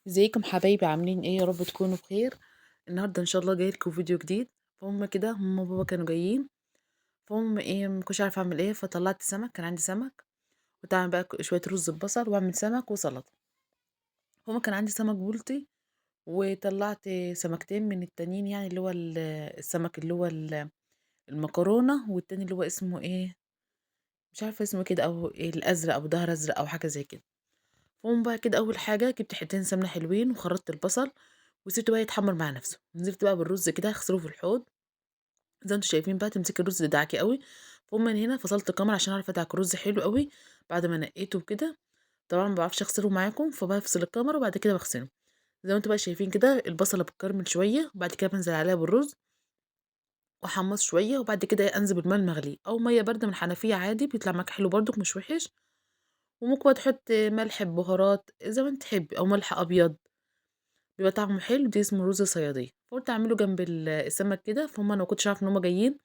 ازيكم حبايبي؟ عاملين ايه؟ يا رب تكونوا بخير. النهارده ان شاء الله جاي لكم فيديو جديد. فهم كده هم بابا كانوا جايين، فهم ايه ما كنتش عارفه اعمل ايه، فطلعت سمك، كان عندي سمك، كنت اعمل بقى شوية رز ببصل واعمل سمك وسلطة. هما كان عندي سمك بلطي، وطلعت سمكتين من التانيين، يعني اللي هو السمك اللي هو المكرونه، والتاني اللي هو اسمه ايه مش عارفه اسمه كده، او الازرق او ظهر ازرق او حاجة زي كده. فهم بقى كده اول حاجة جبت حتتين سمنه حلوين وخرطت البصل وسبته بقى يتحمر مع نفسه. نزلت بقى بالرز كده اغسله في الحوض زي ما انتم شايفين بقى، تمسكي الرز دعكي قوي. فهم من هنا فصلت الكاميرا عشان اعرف ادعك الرز حلو قوي بعد ما نقيته وكده. طبعا ما بعرفش اغسله معاكم، فبفصل الكاميرا وبعد كده بغسله. زي ما انتم بقى شايفين كده البصله بتكرمل شوية، وبعد كده بنزل عليها بالرز واحمص شوية، وبعد كده انزل بالمية المغليه او مية باردة من الحنفية عادي، بيطلع معاك حلو برضك مش وحش. وممكن بقى تحط ملح ببهارات زي ما انت تحبي او ملح ابيض، بيبقى طعمه حلو. دي اسمه رز صياديه، فقلت اعمله جنب السمك كده. فهم انا ما كنتش عارفه ان هم جايين،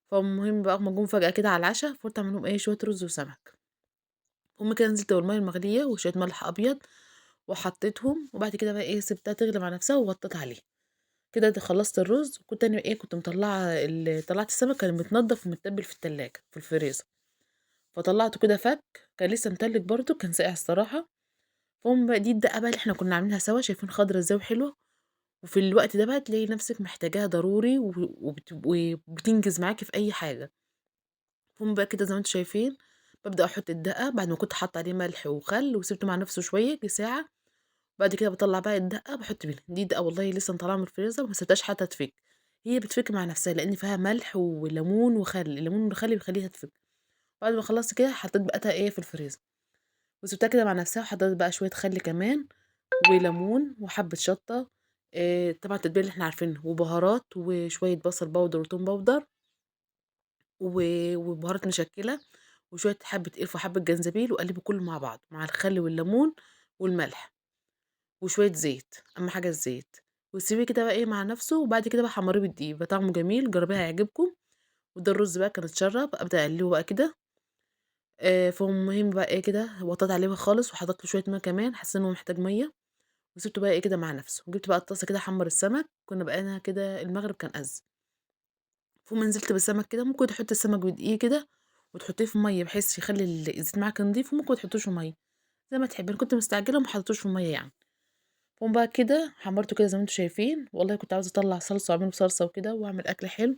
فالمهم بقى هما جم فجاة كده على العشاء، فقلت اعمل لهم ايه شوية رز وسمك. المهم كده نزلت بالمية المغليه وشوية ملح ابيض وحطيتهم، وبعد كده بقى ايه سبتها تغلي مع نفسها وغطيت عليها كده. ده خلصت الرز. وكنت انا ايه كنت مطلعه طلعت السمك كان متنضف ومتبل في التلاجة في الفريزر، فطلعته كده فك، كان لسه متلج برضو، كان ساقع الصراحة. فهم بقى دي الدقة بقى اللي احنا كنا عاملينها سوا، شايفين خضرة ازاي وحلوه. وفي الوقت ده بقى تلاقي نفسك محتاجاها ضروري وبتنجز معاكي في اي حاجة. فهم بقى كده زي ما انتم شايفين ببدا احط الدقة بعد ما كنت حاطه عليه ملح وخل وسبته مع نفسه شوية ساعة. بعد كده بطلع بقى الدقة بحط منها دي دقه والله لسه مطلعاها من الفريزر وما سبتهاش حتى تفك، هي بتفك مع نفسها لان فيها ملح وليمون وخل، الليمون والخل بيخليها تفك. بعد ما خلصت كده حطيت بقتها ايه في الفريزر وسبتها كده مع نفسها، وحطيت بقى شوية خل كمان وليمون وحبه شطه، إيه طبعا التتبيله اللي احنا عارفينها، وبهارات وشوية بصل powder وتوم powder وبهارات مشكلة وشوية حبه قرفه وحبه جنزبيل، وقلبوا كله مع بعض مع الخل والليمون والملح وشوية زيت، اهم حاجة الزيت. وسيبيه كده بقى ايه مع نفسه، وبعد كده بقى حمريه بالدقيق، بقى طعمه جميل، جربيه هيعجبكم. وده الرز بقى كان اتشرب، ابدا اقلبه بقى كده. فالمهم بقى ايه كده وطيت عليه خالص وحطيت له شوية مية كمان، حسيت ان هو محتاج مية، وسبته بقى ايه كده مع نفسه. وجبت بقى الطاسه كده احمر السمك، كنا بقينا كده المغرب كان أذن. فقوم نزلت بالسمك كده، ممكن تحطي السمك بدقيق كده وتحطيه في مية بحيث يخلي الزيت معاك نضيف، وممكن تحطوش في مية زي ما تحبي. انا كنت مستعجلة وما حطيتوش في مية يعني. فقوم بقى كده حمرته كده زي ما انتم شايفين. والله كنت عاوزه اطلع صلصه واعمله بصلصه وكده واعمل اكل حلو.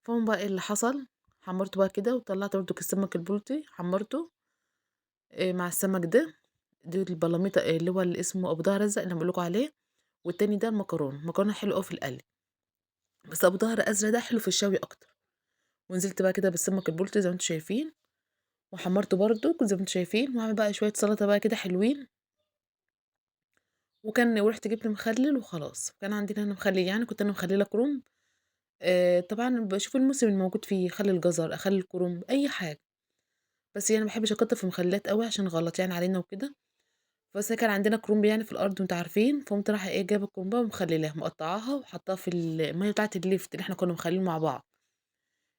فقوم بقى ايه اللي حصل، حمرته بقى كده وطلعت برضو السمك البلطي حمرته مع السمك ده، دي البلاميطه اللي هو اللي اسمه ابو ظهر ازرق اللي انا بقول لكم عليه، والتاني ده المكرونه، المكرونه حلوة قوي في القلي، بس ابو ظهر ازرق ده حلو في الشوي اكتر. ونزلت بقى كده بالسمك البلطي زي ما انتم شايفين وحمرته برضو زي ما انتم شايفين، وعمل بقى شوية سلطة بقى كده حلوين. وكان ورحت جبت مخلل وخلاص، كان عندنا هنا مخلل، يعني كنت انا مخلله كرنب. طبعا بشوف الموسم الموجود فيه، خل الجزر، اخلي الكرنب، اي حاجة، بس يعني ما بحبش اكتر في مخللات قوي عشان غلط يعني علينا وكده. بس كان عندنا كرنب يعني في الارض وانتوا عارفين، فقمت رايحة ايه جايبه الكرنبه ومخللاها مقطعاها وحطاها في المية بتاعه الليفت اللي احنا كنا مخلينه مع بعض.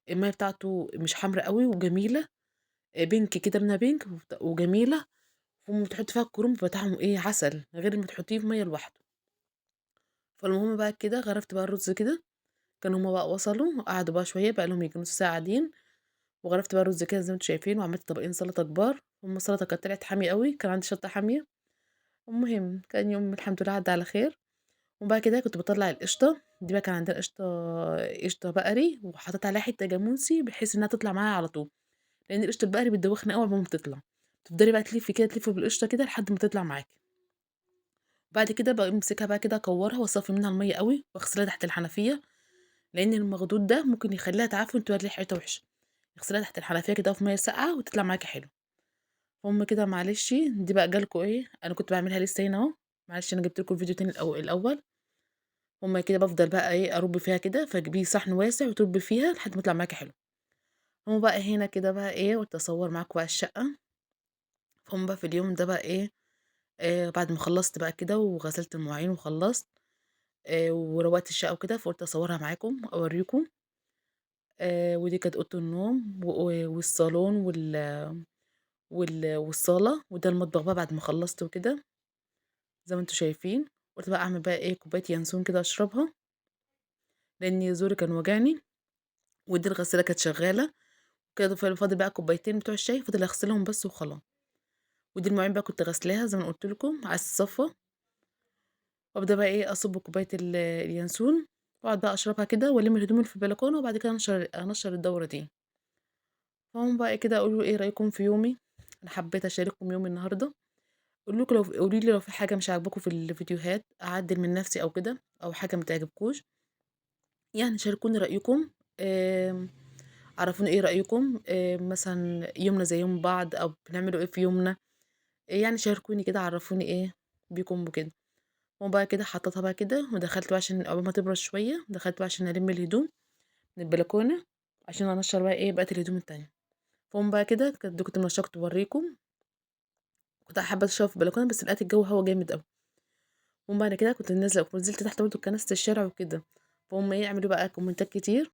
المية بتاعته مش حمرا قوي وجميلة، pink كده لونها pink وجميلة. وما تحطي فيها الكرنب بيبقى طعمه ايه عسل، غير ما تحطيه في مية لوحده. فالمهم بقى كده غرفت بقى الرز كده، كانوا هما بقى وصلوا وقعدوا بقى شوية، بقى لهم يجي نص ساعة قاعدين. وغرفت بقى الرز كده زي ما انتم شايفين، وعملت طبقين سلطة كبار. هما السلطة كانت طلعت حامية قوي، كان عندي شطه حامية. المهم كان يوم الحمد لله عدى على خير. وبعد كده كنت بطلع القشطه دي بقى، كان عندنا قشطه بقري وحطيت عليها حتة جاموسي بحيث انها تطلع معايا على طول، لان القشطه البقري بتدوخنا قوي قبل ما بتطلع، تفضلي بقى تلفي كده تلفي بالقشطه كده لحد ما تطلع معاكي. بعد كده بمسكها بقى كده اكورها واصفي منها المية قوي واغسلها تحت الحنفية، لان المخدود ده ممكن يخليها تعفن وتبقى ريحتها وحشة. اغسليها تحت الحنفية كده في مية ساقعه وتطلع معاكي حلو. هم كده معلش دي بقى جالكوا ايه، انا كنت بعملها لسه هنا اهو، معلش انا جبت لكم الفيديو تاني الاول. هم كده بفضل بقى ايه ارب فيها كده، فجيبيه صحن واسع وتربي فيها لحد ما يطلع معاكي حلو. هم بقى هنا كده بقى ايه قلت اصور معاكم بقى الشقة. هم بقى في اليوم ده بقى ايه، بعد ما خلصت بقى كده وغسلت المواعين وخلصت، وروقت الشقة وكده، فقلت اصورها معاكم اوريكم. ودي كانت اوضة النوم والصالون والصاله، وده المطبخ بقى بعد ما خلصت وكده زي ما أنتم شايفين. قُلت بقى أعمل بقى إيه كوباية ينسون كده أشربها، لإن زوري كان واجعني، ودي الغسالة كانت شغالة كده. فاضل بقى كوبايتين بتوع الشاي، فاضل أغسلهم بس وخلاص. ودي المواعين بقى كنت غاسلاها زي ما قُلت لكم على الصفا. وأبدأ بقى إيه أصُب كوباية اليانسون، وأقعد بقى أشربها كده وألِم الهدوم اللي في البلكونة، وبعد كده أنشر الدورة دي. فقوم بقى كده قولوا إيه رأيكم في يومي، أنا حبيت أشارككم يومي النهارده. قولوا لي لو في حاجة مش عاجباكم في الفيديوهات أعدِّل من نفسي أو كده، أو حاجة ما تعجبكوش، يعني شاركوني رأيكم. آمم، عرفوني إيه رأيكم، مثلًا يومنا زي يوم بعض أو بنعملوا إيه في يومنا، يعني شاركوني كده عرفوني إيه بيكم وكده. وبعد كده حطيتها بقى كده ودخلت بقى عشان قبل ما تبرد شوية، دخلت بقى عشان ألم الهدوم من البلكونة عشان أنشر بقى إيه بقية الهدوم التانية. فقوم بقى كده كنت منشرة، كنت باوريكم، كنت حابة أشرب في البلكونة بس لقيت الجو هوا جامد أوي. وبعد كده كنت نازلة ونزلت تحت برضه كنست الشارع وكده. فهم إيه عملوا بقى كومنتات كتير.